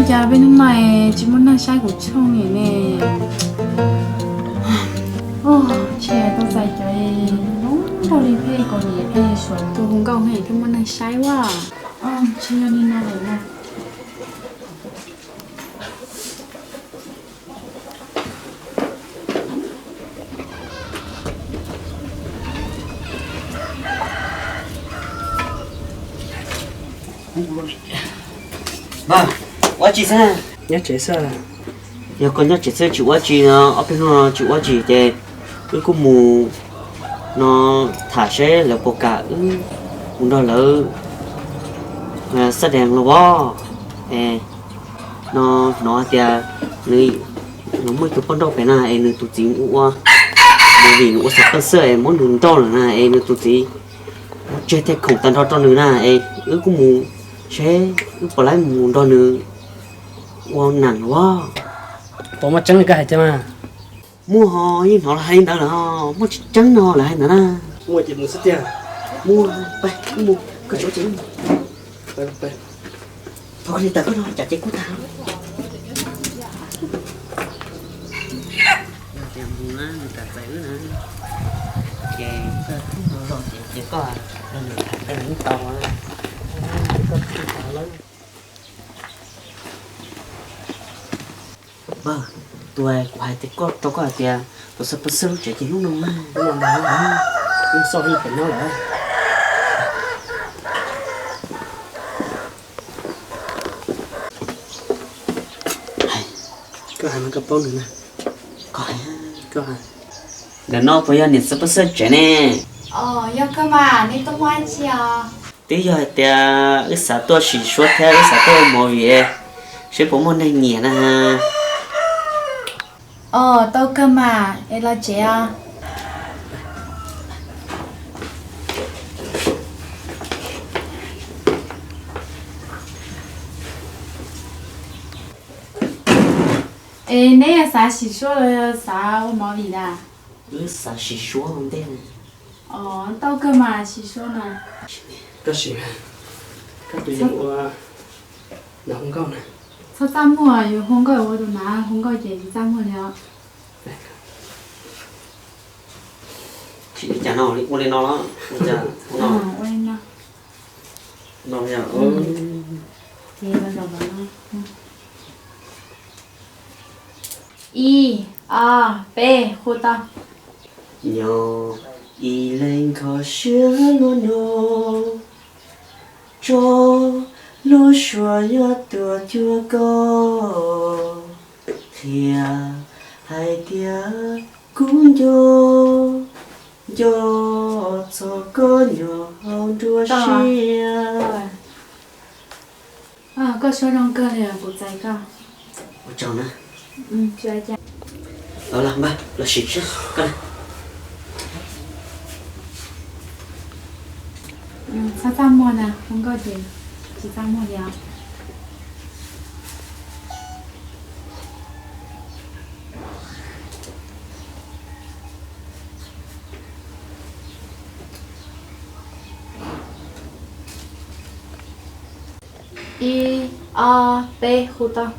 Cas peb hnub no tsis muaj neeg saib kuv tshooj li ne. Ua, ntshe tau txais cov zoo nraug li Phej Kaus Nim, Phej Suav tus hu nkauj heev thiaj muaj neeg saib ua. Ntshe yog li no lawm na. Npawg, ua tsi xwb? Nyob tsev xwb. Yog koj nyob tsev xwb tsis ua tsi no, ob peb hnub no tsis ua tsi ces wb kuj mus no tham seb lawv puas kam wb mus nrog lawv xab dees los as. Es no hnov hais tias nws muaj ib tug poj nrauj pem na es nws tus txiv ua movie, nws ua xab pej xwb es muab nws nrauj lawm na es nws tus txiv muab tseg tej khoom tag nrho rau nws na es wb kuj mus seb wb puas laib mus nrog nws ua nam los as. Puas muaj tseeb li koj hais tiag mas? Muaj ho, yeej hnov lawv hais li ntawd lawm ho, muaj tseeb tseeb no lawv hais ntawd na. Muaj ces mus xwb tiag. Muaj, pab wb mus, koj tsis ua ces wb mus. Thov koj li tawm koj no tsam ces kuj tag. Yog tias mus na nws kam txais wb na, ces koj tub no los ces ces koj los nws tham koj nws tau. Npawg, tus kuv hais tias koj, rau koj hais tias tus xab pej xwb lub tsev ces hnub no mas, hnub no mas, hnub xoj li pem no lawm. Koj hais mas koj paub nws na. Koj hais, koj hais. Ntawm no puas yog niam xab pej xwb tsev ne? Os, yog kawg mas, nej tuaj muaj dab tsi os? Twb yog hais tias wb xav tuaj sim suab thiab wb xav tuaj ua movie seb puas muaj neeg nyiam na. Os, tau kawg mas, es los tsev os. Es neb xav sim suab los xav ua movie na? Wb xav sim suab ua ntej. Os, tau kawg mas sim suab na. Koj sim, koj tus yeej ua nam hu nkauj na. Txhob txaj muag, yus hu nkauj ua tus nam hu nkauj ces tsis txaj muag li os. Tsis li cas no, ua li no los ua cas no? Ua li no. No yog. Ces los zaum no. Ib, ob, peb, hu tau. Nyob ib leeg kho siab luag no, tso lub suab yuav tuaj cuag koj, qhia hais tias kuv nco, nco txog koj nyob hauv nruab siab. Koj suab zoo kawg li, kuv txais koj. Ua tsaug na. Los, los sim seb koj. Txhob txaj muag na, hu nkauj ces tsis txaj muag li os. Ib, ob, peb, hu tau.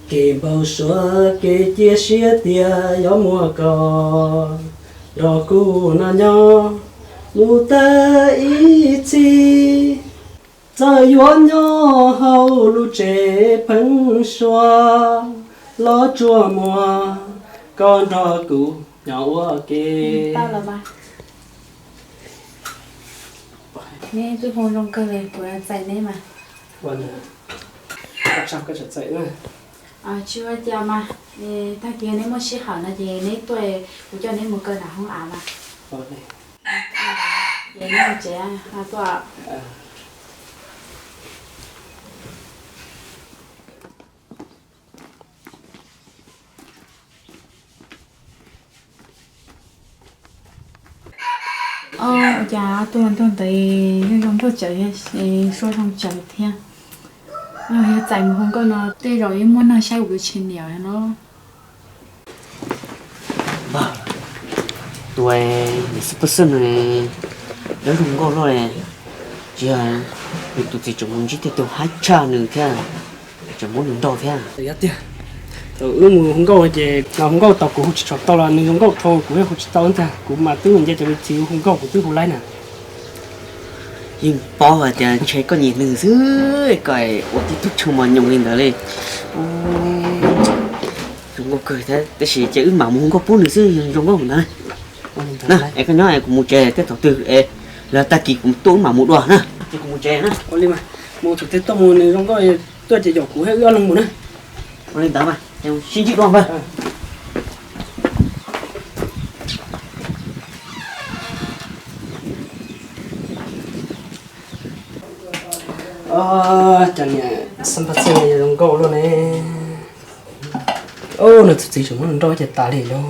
Kev npau suav kev cia siab tias yuav muaj koj nrog kuv no nyob mus tag ib txhis. Txawm yuav nyob hauv lub tsev pheeb suab los tsuas muaj koj nrog kuv nyob ua ke. Neb twb hu zoo kawg li, kuv txais neb mas. Tsis ua cas mas, tag kis neb muaj sij hawm no ces neb tuaj, kuv coj neb mus kaw nram hoob av mas. Ces neb mus tsev tuaj. Ua cas tus hluas nraug ntawd yeej zoo nraug tsawv, suab zoo tsawv thiab. Yog txais mus hu nkauj no tej zaum yeej muaj neeg saib kuv tus tshis niam no. Npawg, tus niam xab pej xwb no dawb zoo nkauj luaj li, tsis yog nws tus txiv tseem mus ntsib tej tus haib tshaj nws thiab. Tseem muab nws nrauj thiab. Yog tiag, thaum wb mus hu nkauj ces los hu nkauj tau, kuv hu tsis tshua tau los nws zoo nkauj dhau, kuv hu tsis tau ntag. Kuv mas twb mus nce cov me txiv hu nkauj kuv twb hu laib na. Yeej paub hais tias ntshe koj nyiam nws xwb, koj ua tib tug tshuaj mos nyoos li ntawd li. Zoo nkauj kawg thiab, tab sis ces wb mam mus hu nkauj pub nws xwb, zoo nkauj ntawd. Es koj nyob es kuv mus tsev, tej thaum twg es lawv tag kis kuv tuaj wb mam mus dua na. Ces kuv mus tsev na. Mus thaum twg tuaj mus nws zoo nkauj tuaj ces yaum kuv thiab wb ob leeg mus na. Ua li ntawd mas, sib ntsib dua npawg. Cov niam xab npab xwb zoo nkauj luaj ne. Nws tus txiv tseem muab nws nrauj ces tas li lauj.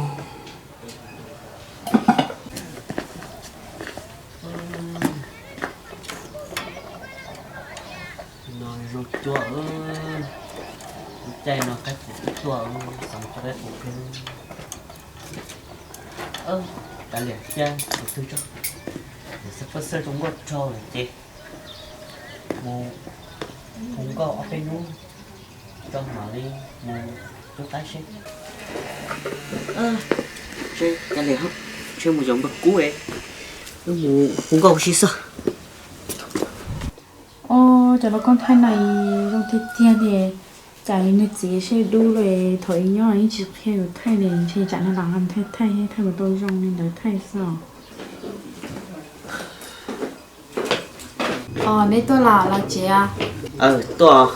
No zoo cuag, lub caij no qaib qus tuaj, xav mus tso qaib qus kiag. Kav liam, cia tus twg tso, niam xab pab xwb zoo nkauj dhau lawm ces mus hu nkauj ob peb hnub tso mam li mus rub qaib seb. Seb kav liam, seb mus yaum npawg Kub es wb mus hu nkauj ua si xwb. Os, cov lub koob thaij no zoo tiag tiag li. Tsam nws txiv seb dub li, thaum i nyob yeej tsis qhia yus thaij li, ntshe tsam no lam thaij thaij thaij mus tau zoo li ntawd thaij xwb os. Os, neb tuaj los los tsev? Tuaj.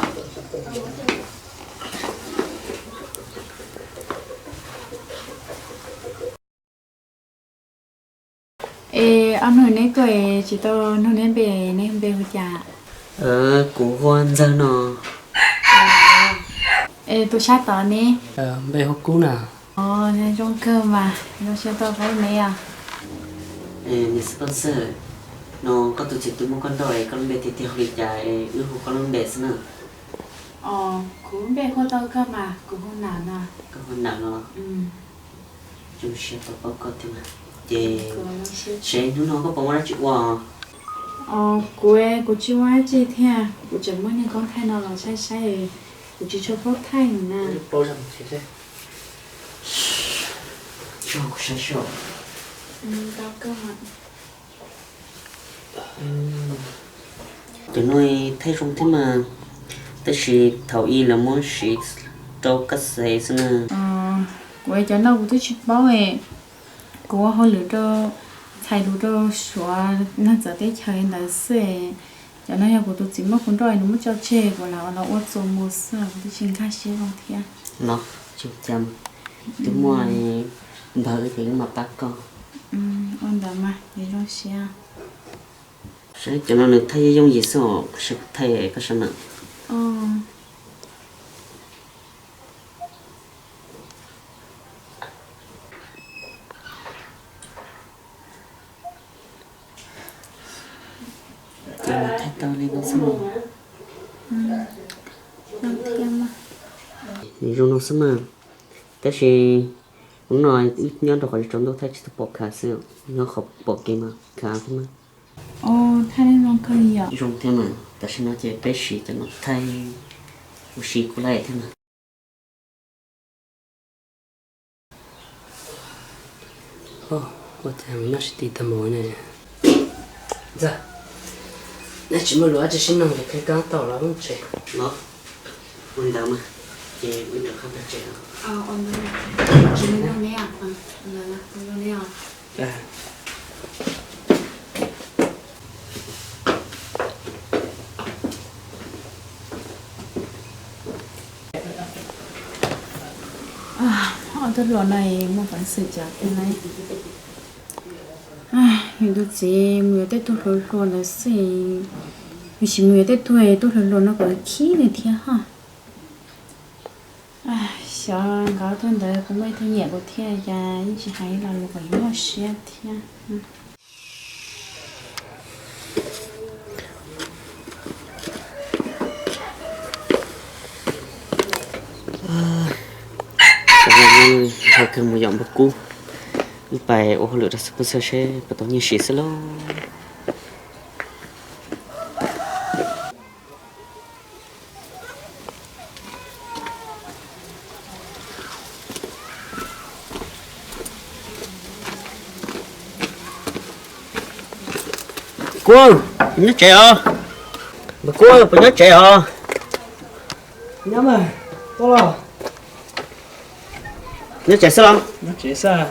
Es ob hnub neb tuaj tsis tau nug neb npe, neb npe hu cas? Kuv hu ua Ntxawg no. Es tus sab tod ne? Npe hu Kub na. Os, zoo kawg mas, zoo siab tau paub neb os. Niam xab pab xwb, no koj tus txiv twb muab koj nrauj es koj lub npe tiag tiag hu li cas es wb hu koj lub npe xwb na. Os, kuv lub npe hu tau kawg mas, kuv hu Nam no. Koj hu Nam no. Zoo siab tau paub koj thiab mas. Ces seb hnub no koj puas muaj dab tsi ua? Os, kuv, kuv tsis muaj dab tsi thiab, kuv tseem muab niag koob thaij no los saib saib, kuv tsis tshua paub thaij na. Kuv saib saib. Cov no thaij zoo thiab mas, tab sis thaum ub lawv muab siv rau kab xes xwb na. Kuv cov no kuv twb tsis paub, kuv ua hauj lwm rau, txhais lus rau Suav neeg txawv teb chaws ntawd xwb. Cov no yog kuv tus txiv muab kuv nrauj, nws muab tso tseg kuv lam los ua txuas mus xwb, kuv twb tsis nkag siab zoo thiab. Los tsis ua cas, twb muaj npawg ces wb mam pab koj. Ua ntawd mas, zoo siab. Saib cov no nws thaij yooj yim xwb os, kuv saib kuv thaij koj saib na. Ces nws thaij tau li no xwb. Nws zoo no xwb mas, tab sis hnub no wb nyob rau qhov tsaus ntuj thaij tsis tau pom khav xwb, nyob qhov pom kev mas khav thiab mas. Thaij zoo kawg li yom. Zoo thiab mas, tam sim no ces peb siv cov no thaij ua si kuj laij thiab mas. Ua cas nyob sib tim tag npaum ne. Ntxawg, neb tsis muaj lus dab tsi sib nug ces qhia kab tau los lub tsev. Los, ua ntawd mas, ces wb rov qab pem tsev os. Ob tug hluas no muaj peev xwm cas tiag lauj. Yus tus txiv mus yuav tej tug hluas hluas ntawd xwb, yus tsis mus yuav tej tug, tug hluas hluas no kom khib nws thiab hos. Xyov nkawd ob tug ntawd puas muaj ib tug nyiam kuv thiab cas yeej tsis hais ib lo lus kom yus nyuaj siab thiab. Ntshe kawg mus yaum npawg Kub, wb pais ua hauj lwm rau xab pab xwb seb puas tau nyiaj siv xwb lauj. Kuv, nyob tsev os. Npawg Kuv, puas nyob tsev os? Nyob mas, tuaj los. Nyob tsev xwb los? Nyob tsev xwb.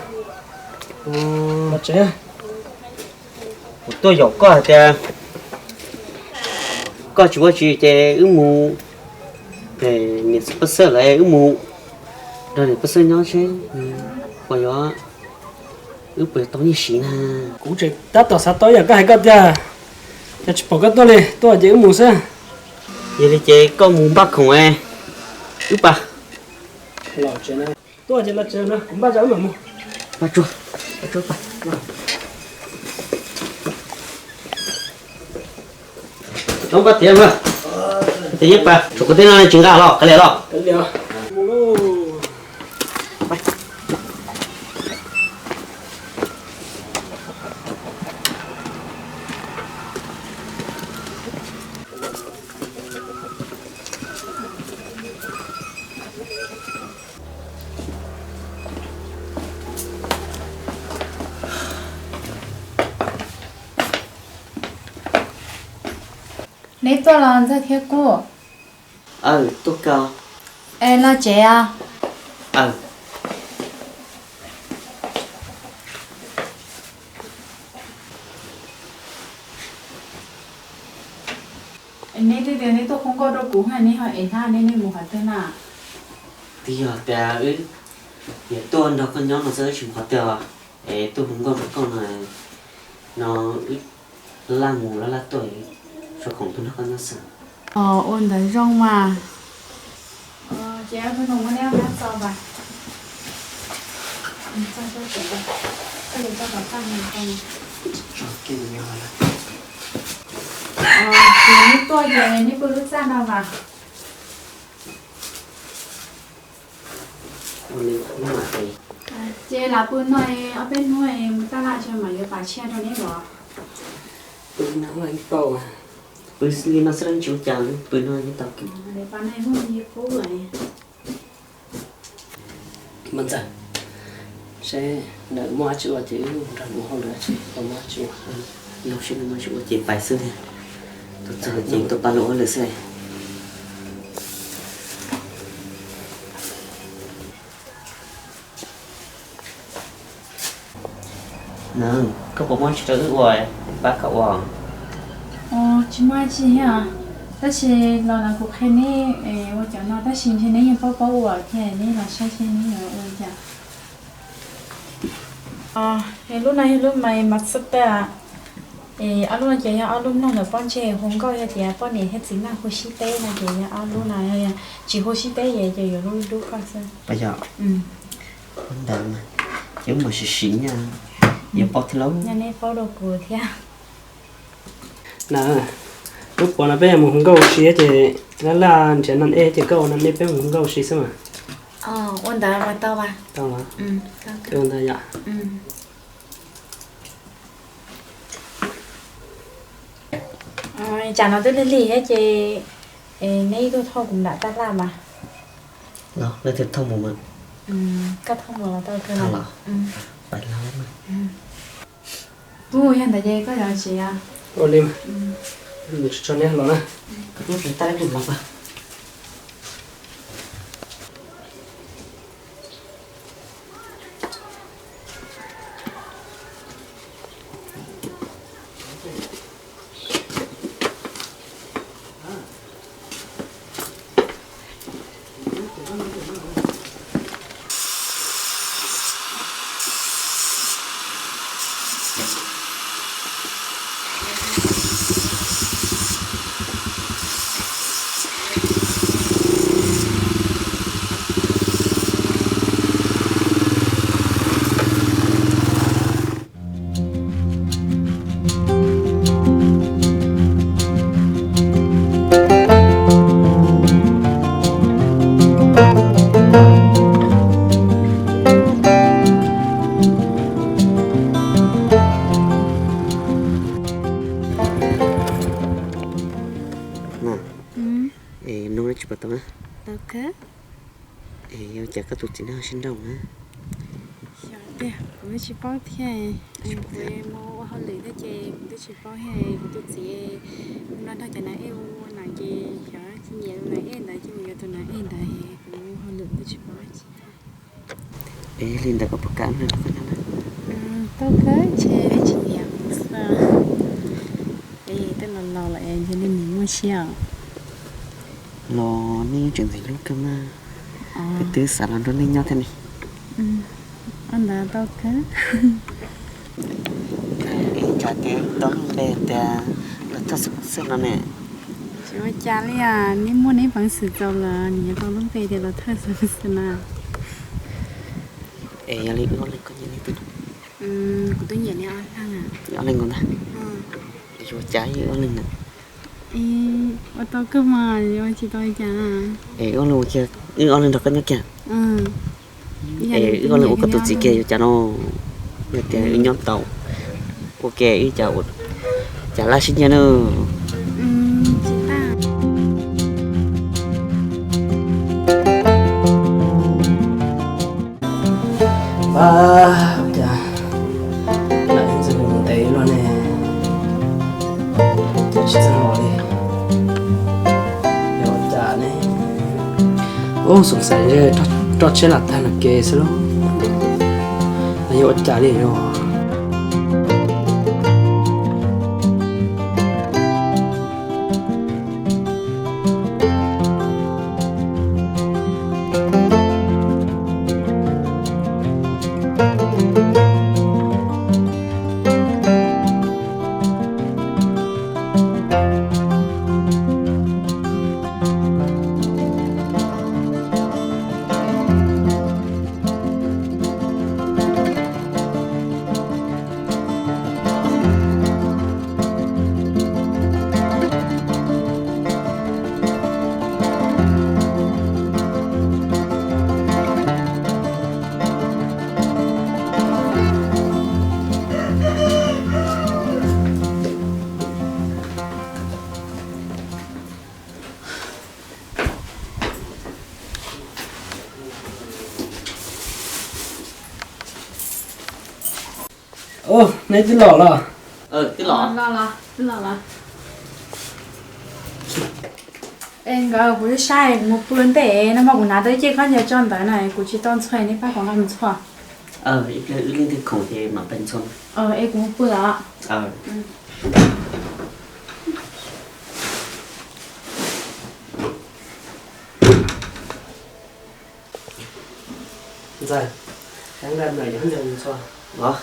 Los tsev. Kuv tuaj yaum koj hais tias koj tsis ua tsi ces wb mus, niam Paj Xab lawv wb mus nrog niam Paj Xab nyob seb puas yuav, wb puas yuav tau nyiaj siv na. Kuv tseem tab tom xav tau yam koj hais koj tiag, cas tsis pom koj tuaj li, tuaj ces wb mus xwb. Yog li ces koj mus npaj khoom wb pais. Tuaj ces los tsev na, kuv npaj zog wb mam mus. Npaj tsuag, npaj tsuag pais. Npaj tiav mas, tiav yeej pais, tshuav kuv tib no tsis nqa los, kav liam los. Neb tuaj los Ntxawg thiab Kub? Aw, tuaj kawg. Es los tsev os. Aw. Neb twb tias neb tuaj hu nkauj rau kuv, neb ho es hnab neb, neb mus qhov twg na? Twb yog tias wb yuav tuaj nrog koj nyob no xwb, wb tsis mus qhov twg os. Es tuaj hu nkauj rau koj no, no wb laj mus laj tuaj, tsuas khoom tuaj nrog koj nyob xwb. Ua ntawd zoo mas. Ces hnub no muab neb ob hnab txo pais. Ces neb tuaj ces neb pw lub txaj no mas. Ces lam pw no ob peb hnub mus taj laj tso mam yuav pas tshiab rau neb los. Pw li no xwb tsis ua cas, pw no yeej tau. Pas no muaj ib qub lawm. Mas Ntxawg, seb lawv muaj dab tsi ua ces wb nrog lawv ua hauj lwm, tsis tau muaj dab tsi ua. Yog seb muaj dab tsi ua ces pais xwb tiag. Tuaj txog ces tuaj pab lawv ua hauj lwm xwb. Na, koj puas muaj dab tsi rau wb ua, pab koj ua? Tsis muaj dab tsi thiab, tab sis los no kuv qhia neb ua cov no tab sis ntshe neb yeej paub paub ua thiab, neb los saib seb neb yuav ua li cas. Lub no yog lub Maiv Maiv Xwb Tawj. Es ob lub no ces yog ob lub mloog ntawm pob ntseg hu nkauj, yog tias poj niam thiab txiv neej hu sib teb no ces yog ob lub no, tsis hu sib teb ces yuav lub dub koj xwb. Ntawd ces wb mam sim sim nyob, yuav paub thiab lauj. Nyob neb paub dua kuv thiab. Na, lub puav no peb yuav mus hu nkauj ua si ces laj laj nrhiav nan ej ces koj ua nan ej peb mus hu nkauj ua si xwb mas. Ua ntawd mas tau. Tau los? Ua ntawd yom. Tsam no twb lig lig thiab ces neb ib tug thauj kuv nram taj laj mas. Los leej twg thauj mus mas. Koj thauj mus los tau kawg los. Pais los mas. Kuv yog ntawd ces koj yuav tsis yog. Ua li mas. Tso neb los na. Koj twb tais tab laj los pab. Nug dab tsi puas tau na? Es yog cas koj tus txiv neej ho sib nrauj na? Yog tiag, kuv tsis paub thiab. Kuv mus ua hauj lwm thiab ces kuv twb Tsis paub thiab, kuv tus txiv nrog cov nas ej ua ua nas ces xyov tsis nyiam tus nas ej ntawd ces mus yuav tus nas ej ntawd, kuv hauj lwm kuv tsis paub tsis. Es li ntawd koj puas kam nrog koj nyob na? Tau kawg, ntshe neb tsis nyiam kuv xwb. Es tej los laus lawm es ntshe nej nyiam muaj siab os. Los nej yeej tseem ntxim hlub kawg mas, twb xav los nrog nej nyob thiab ne. Ua ntawd tau kawg. Es cas tias tau lub npe tias los thawj xwm xwb no ne? Tsis ua cas li os, neb muaj neb peev xwm txaus lawm, nws yuav tau lub npe tias los thawj xwm xwb na. Es yog li wb ob leeg koj nyiam leej twg? Kuv twb nyiam li ob leeg. Ob leeg nkaus ntag. Yuav cas wb ob leeg na? Ua tau kawg mas, yuav tsis tau li cas. Es wb ob leeg ua kiag, wb ob leeg nrog koj nyob kiag. Es wb ob leeg ua koj tus txiv kiag yuav cas no? Yog tias wb nyob tau ua ke wb cas, cas laj sib nyiam na. Ua cas nam ntxwg mus ntev luaj ne, cas tsis txawj los li? Yog ua cas ne? Ub, xoom xaiv ntshe roj tshiab lam tag nram kev xwb lauj. Los yog ua cas li yog? Neb twb los los? Los los, twb los los. Es nkawd kuv saib kuv mus pw ntej no mas kuv hnav tau ib ce khaub ncaws tso ntawd na, kuv tsis tau ntxhua, neb pab kuv nqa mus ntxhua. Ib pliag wb leej twg khoom ces mam pais ntxhua. Es kuv mus pw os. Ntxawg, khaub ncaws no yog ntxhua los?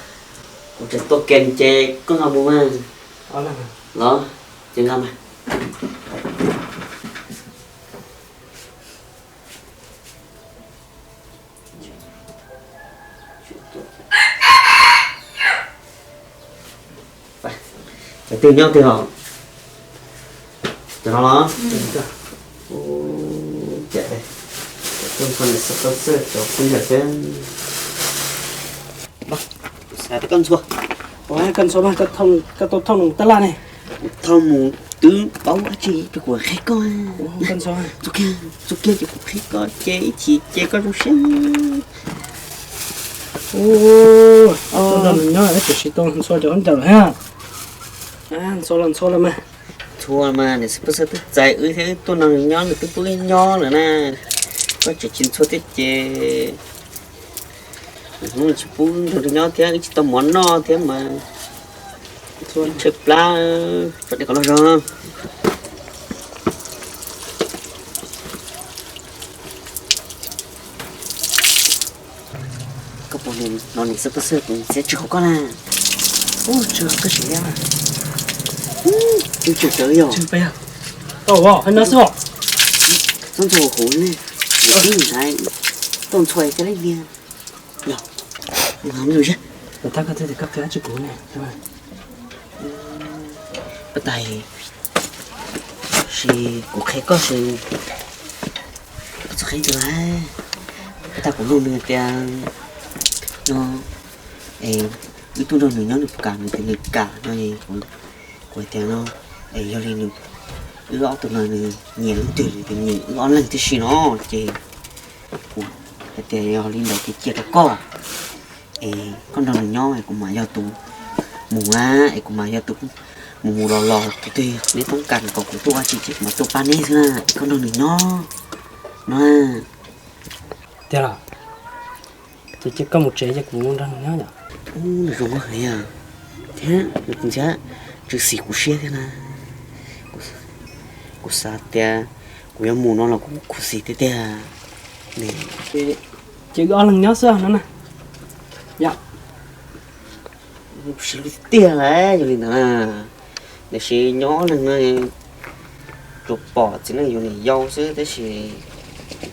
Kuv tseem tuaj ke ces koj nqa mus mas. Los, ces nqa mas. Cov twg nyob twg os? Cov no los? Cov tuaj ntxhua niam xav tau xwb cov kuv yam xwb. Xav tias koj ntxhua. Koj ntxhua mas koj tau thauj mus tab laj ne. Kuv thauj mus twb paub dab tsi rau kuv qhia koj. Txuag kiag ces kuv qhia koj ces ib chim ces koj zoo siab. Tuaj nrog nws nyob twb tsis tau ntxhua cov khaub ncaws lawm thiab. Ntxhua los ntxhua los mas. Ntxhua mas niam xav pab xav twb txais wb thiab wb tuaj nrog nws nyob nws twb pub wb nyob lawm na. Koj tseem tsis ntxhua thiab ces hnub tsis pub nrog nws nyob thiab wb tsis tau mov noj thiab mas. Tshaib plab, tso dej kom loj zog. Koj puas hnov niam xav pab xav tus txiav tsis haum koj na? Ub, tsis haum koj tsis liab. Ub, tsis tau yog. Tau, no xwb. Txhob ntxhua huv ne. Ib ntxhais tuaj ntxhua cov lej niag. Yog, mus mus seb. Tab koj twb tias koj qhia tsis kuv ne. Pab tais, sis kuv qhia koj sis koj txhob qhia twg lawm. Pab tais, kuv nug nws tias no es wb tuaj nrog nws nyob nws puas kam, nws tias nws kam no es kuv hais tias no es yog li nws, wb ob tug no nws nyiam leej twg, nws tias nyiam wb ob leeg tib si no ces kuv hais tias yog li ntawd ces cia rau koj, es koj nrog nws nyob es kuv mam yog tus Mus na, es kuv mas yog tus mus mus los los, tus twg neb toob kas kom kuv tuaj ua tsi ces kuv mam tuaj pab neb xwb na, koj nrog nws nyob no. Tiag los? Ces cia koj mus tsev ces kuv nrog nws nyob yom. Nws zoo heev thiab, nws ntxhiab tsw xis kuv siab thiab na. Kuv xav tias kuv yuav mus no los kuv khuv xim tiag tiag. Ces wb ob leeg nyob xwb no na. Yom. Siv lub tiag lawm yog li ntawd na. Tiam sis nyob ob leeg no tsuas pom txiv neej yuav niam yau xwb tab sis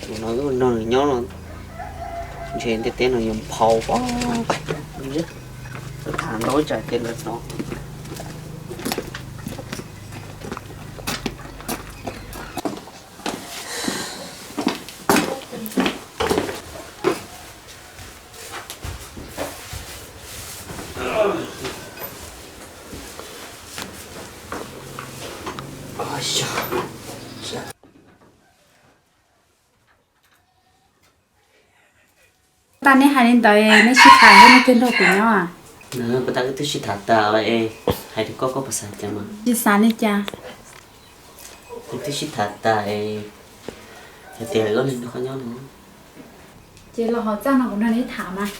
tus no wb nrog nws nyob no ntshe ntiaj teb no yuav nphau pob. Tham ntau tsam ces lawv hnov. Tag neb hais li ntawd neb sib tham thiab neb thiaj nrog kuv nyob. Puas tas wb twb sib tham tas es hais rau koj koj puas xav cas mas? Tsis xav li cas. Wb twb sib tham tas es hais tias wb ob leeg nrog koj nyob no. Ces los hauv txaj no kuv nrog neb tham mas.